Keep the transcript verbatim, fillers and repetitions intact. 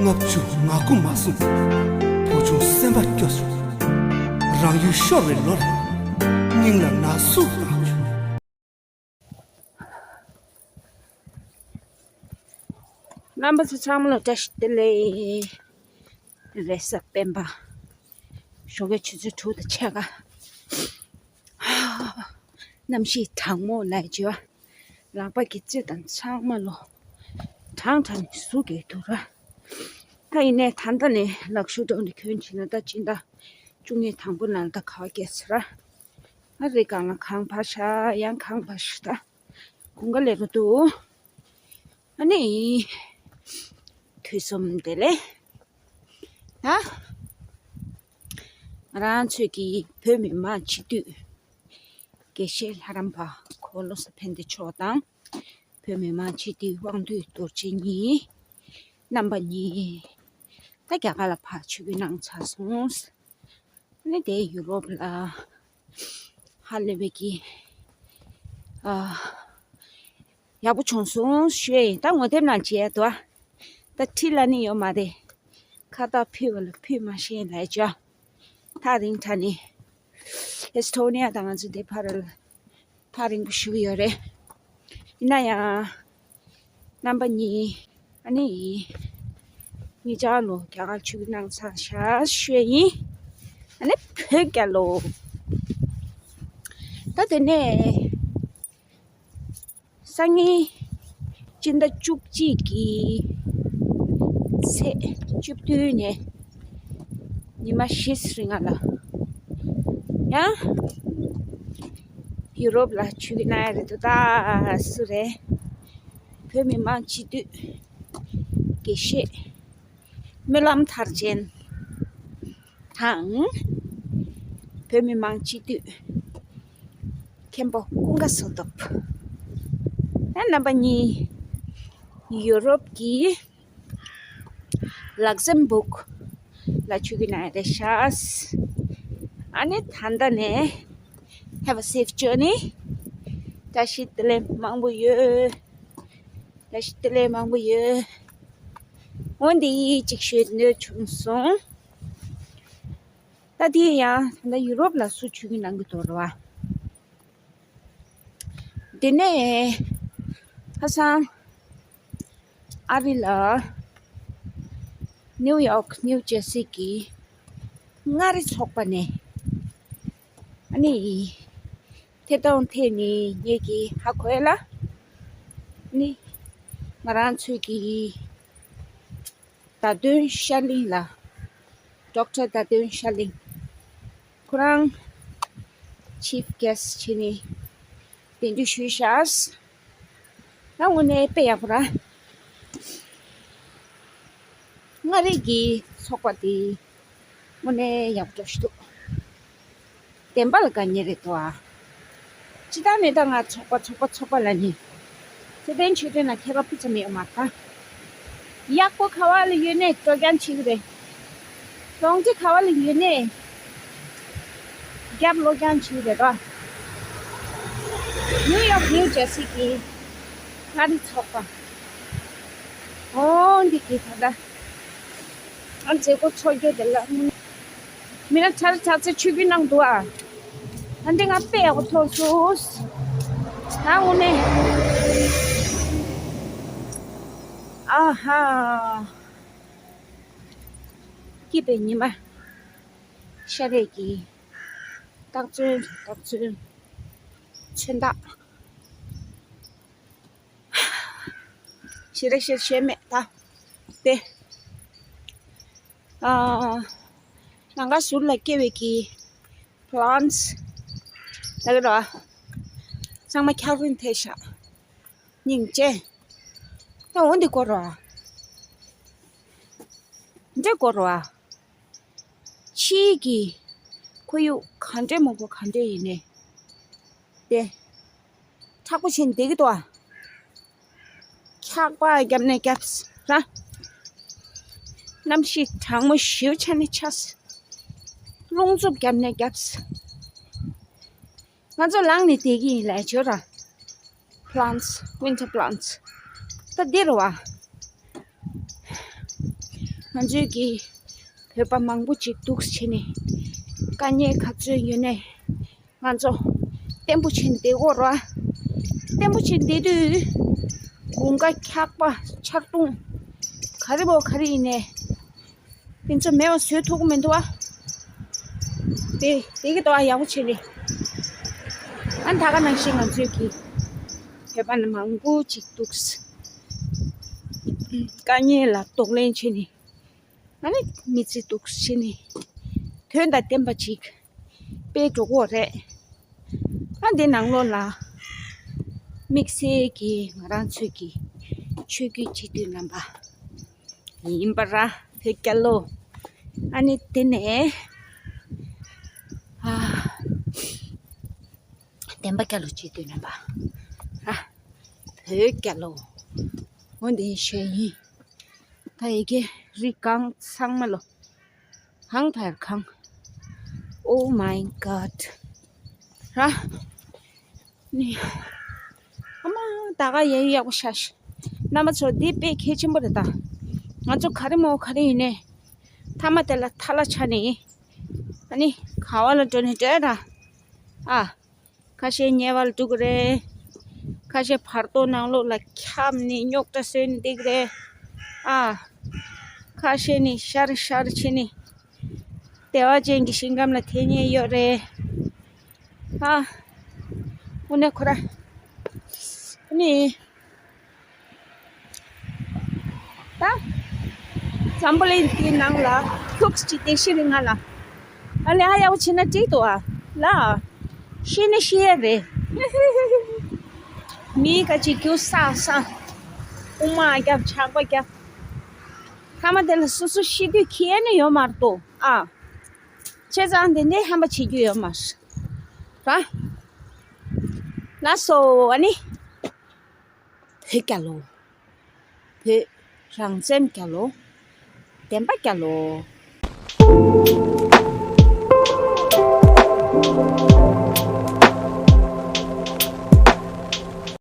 ལྔ་བཅུ་ང་དགུ་མ་སོང་། བུ་ཆུང་སེམས་པ་སྐྱོ་བྱུང་། རང་ཡུལ་ཤོར་བའི་ལོར། སྙིང་ལ་ན་ཟུག་ལངས་བྱུང་། རྣམ་པ་ཚོ་ཚང་མ་ལ་བཀྲ་ཤིས་བདེ་ལེགས། རེས་གཟའ་སྤེན་པ། ཞོགས་ཀའི་ཆུ་ཚོད་དྲུག་དང་ཕྱེད་ཀ། གནམ་གཤིས་གྲང་མོ་ལ་བྱོས། ལག་པ་གི་རྩེ་དང་ཚང་མ་ལོ། གྲང་གྲང་ནས་ཟུག་གི་འདུག་ར། ད་ཡིན་ནའི་ད་ལྟ་ནས་ལག་ཤུ་འགྲོ་ནས་གྱོན་བྱས་ན་ད་སྤྱི་ཟླ་བཅུ་གཉིས་དང་པོ་ནང་ད་ག་བ་སྐྱེས་ཚར་ར། ཨ་རི་སྒང་ལ་གངས་བབས་ཤག་ཡང་གངས་བབས་ཤག་ད་དགུན་ཁ་སླེབས་འགྲོ་འདུག་ཨ་ནི། དུས་གསུམ་བདེ་ལེགས། ད། ང་རང་ཚོའི་གི་བོད་མི་མང་སྤྱི་འཐུས། དགེ་བཤེས་ལྷ་རམས་པ་ཁོ་བློ་བཟང་ཕན་བདེ་མཆོག་དང་། བོད་མི་མང་སྤྱི་འཐུས་དབང་འདུས་རྡོ་རྗེ་གཉིས། རྣམ་པ་གཉིས། ད་རྒྱ་གར་ལ་ཕར་ཆིབས་བསྒྱུར་གནང་ཚར་སོང་། ནི་དེ་ཡུ་རོབ་ལ་ཧ་ལས་པའི་གི་ཨ། ཡག་པོ་བྱུང་སོང་ཞུ་ཡ་ཡིན། ད་ངོ་དེབ་ནང་མཇལ་ཡ་འདུག་ད་ཁྲིད་ལ་ནི་ཡོད་མ་རེད། ཁ་བཏགས་ཕུད་པ་ལ་ཕུད་མ་ཤེས་ལ་ཅོ། ཐག་རིང་དྲགས་ནི། ཨེ་སི་ཐོ་ནི་ཡ་དང་ང་ཚོ་འདི་ཕར་ལ་ཐག་རིང་པོ་ཞུ་གི་ཡོད་རེད། ཡིན་ན་ཡང་། རྣམ་པ་གཉིས། ཨ་ནི། གཉིས་ཆ་ལོ་རྒྱ་གར་ཆིབས་བསྒྱུར་གནང་ཚར་ཤག་ཞུ་ཡ་ཡིན། ཨ་ནི་བོད་རྒྱལ་ལོ། ད་དེ་ནས། སང་ཉིན་སྤྱི་ཟླ་བཅུ་གཅིག་གི་ཚེས་བཅུ་བདུན་ནས་ཉི་མ་བཞི་རིང་ལ་ཡང་ཡུ་རོབ་ལ་ཆིབས་བསྒྱུར་གནང་ཡ་རེད་འདུག་ད་སུ་རེད། བོད་མི་མང་སྤྱི་འཐུས་དགེ་བཤེས་སྨོན་ལམ་མཐར་ཕྱིན་དང་། བོད་མི་མང་སྤྱི་འཐུས་མཁན་པོ་ཀུན་དགའ་བསོད་སྟོབས། ད་རྣམ་པ་གཉིས་ཡུ་རོབ་ཀྱི་ལག་སེམ་སྦུག་ལ་ཆིབས་བསྒྱུར་གནང་ཡ་རེད་ཤག་ཨ་ནི་ད་ལྟ་ནས་Have a safe journey. བཀྲ་ཤིས་བདེ་ལེགས་མང་པོ་ཡོད། བཀྲ་ཤིས་བདེ་ལེགས་མང་པོ་ཡོད། འོན་ཏེ་ཡིད་གཅིག་ཤོས་གནོད་བྱུང་སོང་། ད་དེ་ཡང་ད་ལྟ་ཡུ་རོབ་ལ་སུ་ཆིབས་བསྒྱུར་གནང་གི་འདུག་རེད་བ། དེ་ནས་ཁ་སང་ཨ་རི་ལ་ནིའུ་ཡོག་ནིའུ་ཇར་སི་གི་མངའ་རིས་ཚོགས་པ་ནས་ཨ་ནི་ཐད་གཏོང་ཐད་ནས་ངེད་ཀྱིས་ཧ་གོ་ཡ་ལ་ནི་ང་རང་ཚོའི་གི་ཟླ་སྟོན་ཤར་གླིང་ལ། ཌོག་ཊར་ཟླ་སྟོན་ཤར་གླིང་། ཁོ་རང་ཆིཕ་གེ་སི་ཊི་བྱས་ནས་གདན་འདྲེན་ཞུས་ཤག་ད་དངོས་གནས་དཔེ་ཡག་པོ་ར། མངའ་རིས་ཀྱི་ཚོགས་པ་དེ་དངོས་གནས་ཡག་པོ་འདྲ་ཞིག་འདུག་བདེན་པ་ལ་དགའ་ཉེ་རེད་དོ་ཨ། ཅི་ལྟར་མེད་ད་ང་ཚོགས་པ་ཚོགས་པ་ཚོགས་པ་ལ་ནི། ཚེ་བརྟན་ཆོས་སྒྲོན་ལ་ཁྱད་པར་སྤུ་ཙམ་ཡོད་མ་རེད་ད། གཡག་པོ་ག་བ་ལ་ཡོད་ནས་སྤྲོ་རྐྱང་བྱེད་ཀྱི་རེད། གྲོང་སྡེ་ག་བ་ལ་ཡོད་ནས་རྒྱབ་ལོག་རྐྱང་བྱེད་ཀྱི་རེད་དོ། ནིའུ་ཡོག་ནིའུ་ཇར་སི་གི་མངའ་རིས་ཚོགས་པ། འོ་འདི་གི་ད་ལྟ། ཨ་མཛད་སྒོ་ཚོགས་རྒྱུ་དེ་ལ། མི་ལ་ཆར་ཆར་ཚེ་ཆུ་བི་གནང་འདུག་ཨ། ཨ་འདི་ང་དཔེ་ཡག་པོ་ཐོག་ཚུགས། ད་དངོས་གནས། ཨ་ཧ། སྐྱིད་པའི་ཉི་མ། ཤར་རེད་ཀྱི། རྟགས་མཚོན་རྟགས་མཚོན། མཚོན་རྟགས། ཞེ་རེ་ཞེ་ཞེ་མེད་ད། དེ། ཨ། ལང་ཀ་ཟུར་ལ་སྐྱེ་བའི་གི་པི་ལན་ཊི་སི། ད་གི་ར། ཚང་མ་འཁྱག་རིམ་ཐེབས་ཤག་སྙིང་རྗེ། ད་འོ་འདི་སྐོར་ར། འདི་སྐོར་ར། ཕྱིའི་གི་ཁོར་ཡུག་ག་འདྲས་མང་པོ་ག་འདྲས་ཡིན་ནས། དེ། མཁྲེགས་པོ་བྱས་ནས་བསྡད་ཀྱི་འདུག་ཨ། འཁྱག་པ་བརྒྱབ་ནས་བརྒྱབ་ར། གནམ་གཤིས་གྲང་མོ་ཞེ་པོ་ཆགས་ནས་ཆགས། རླུང་འཚུབ་བརྒྱབ་ནས་བརྒྱབ། ང་ཚོ་ལངས་ནས་བསྡད་ཀྱི་ཡིན་ལས་བྱོས་ར། པི་ལན་ཊི་སི། ཝིན་ཊར་པི་ལན་ཊི་སི། ད་འདི་རེད་བ། ང་ཚོའི་གི་བོད་པ་མང་པོ་ཅིག་འདུག་བྱས་ནས་དཀའ་ངལ་ག་ཚོད་ཡོད་ནའི་ང་ཚོ་བརྟན་པོ་བྱས་ནས་བསྡད་དགོས་རེད་བ། བརྟན་པོ་བྱས་ནས་བསྡད་དུས་དགུན་ཁ་འཁྱག་པ་ཆར་གདུང་ག་རེ་བོ་ག་རེ་ཡིན་ནའི་དེ་ཚོ་མེད་པ་བཟོས་ཐུབ་ཀྱི་མི་འདུག་བ། དེ་དེ་གི་ཏོ་ཨ་ཡག་པོ་བྱས་ནས། ཨ་ད་ག་ནང་བཞིན་ང་ཚོའི་གི་བོད་པ་ནི་མང་པོ་ཅིག་འདུག་དཀའ་ངལ་ལ་གདོང་ལེན་བྱས་ནས། ཨ་ནི་མི་ཚེ་འདུག་བྱས་ནས་དོན་དང་ལྡན་པ་ཅིག་སྤེལ་འགྲོ་གི་ཡོད་རེད། ཨ་འདི་ནང་ལོགས་ལ་དམིགས་བསལ་གྱི་ང་རང་ཚོའི་གི་ཆོས་བརྒྱུད་སྤྱི་འཐུས་རྣམ་པ་ཡིན་པ་ར་བོད་རྒྱལ་ལོ། ཨ་ནི་དེ་ནས་ཨ་བསྟན་པ་རྒྱལ་ལོ་སྤྱི་འཐུས་རྣམ་པ་ར་བོད་རྒྱལ་ལོ། འོ་འདི་ཞོལ་ཡིན། ད་ཡི་གེ་རི་གང་ཚང་མ་ལོ། གང་ཐར་གང་། Oh my God. ར། ནི། ཨ་མ། ད་ག་ཡ་ཡི་ཡག་པོ་ཤ་ཤ། རྣམ་པ་ཚོ་འདི་དཔེ་གལ་ཆེན་པོ་རེད་ད། ང་ཚོ་ག་རེ་མོ་ག་རེ་ཡིན་ནའི། མཐའ་མ་དེ་ལ་ཐ་ལ་ཆ་ནས། ཨ་ནི། ག་བ་ལ་འགྲོ་ནས་འགྲོ་ཡ་ད། ཨ། ཁ་ཤས་དམྱལ་བ་ལ་འགྲོ་གི་རེད། ཁ་ཤས་བར་དོ་ནང་ལོགས་ལ་འཁྱམས་ནས་རྙོག་དྲ་བཟོས་ནས་བསྡད་ཀྱི་རེད། ཨ། ཁ་ཤས་ནི་ཤར་ཤར་ཕྱིན་ནས་བདེ་བ་ཅན་གྱི་ཞིང་ཁམས་ལ་ཐེབས་མཁན་ཡོད་རེད། ཨ། དངོས་གནས་ཁོ་ར། ཨ་ནི། ད། འཛམ་བུ་གླིང་འདིའི་ནང་ལ་ཁྱུག་ཅིག་བསྡད་ཤེས་རིག་ང་ལ། ཨ་ལས་ཧ་ཡག་པོ་བྱས་ན་འགྲིག་འདུག་ཨ། ལ། ཤེས་ནི་ཤེས་ཡ་རེད། མིའི་ཁ་ཅིག་རྒྱུ་བསགས་བསགས། དབུ་མ་རྒྱབ་ཇག་པ་རྒྱབ། ཐ་མ་དེ་ལ་སོ་སོ་ཤི་དུས་ཁྱད་ནི་ཡོད་མ་རེད་དོ་ཨ། བྱས་ཙང་དེ་འདྲའི་ཧམ་པ་བྱེད་རྒྱུ་ཡོད་མ་རེད། ར། ལགས་སོ་ཨ་ནི། བོད་རྒྱལ་ལོ། བོད་རང་བཙན་རྒྱལ་ལོ། བདེན་པ་རྒྱལ་ལོ།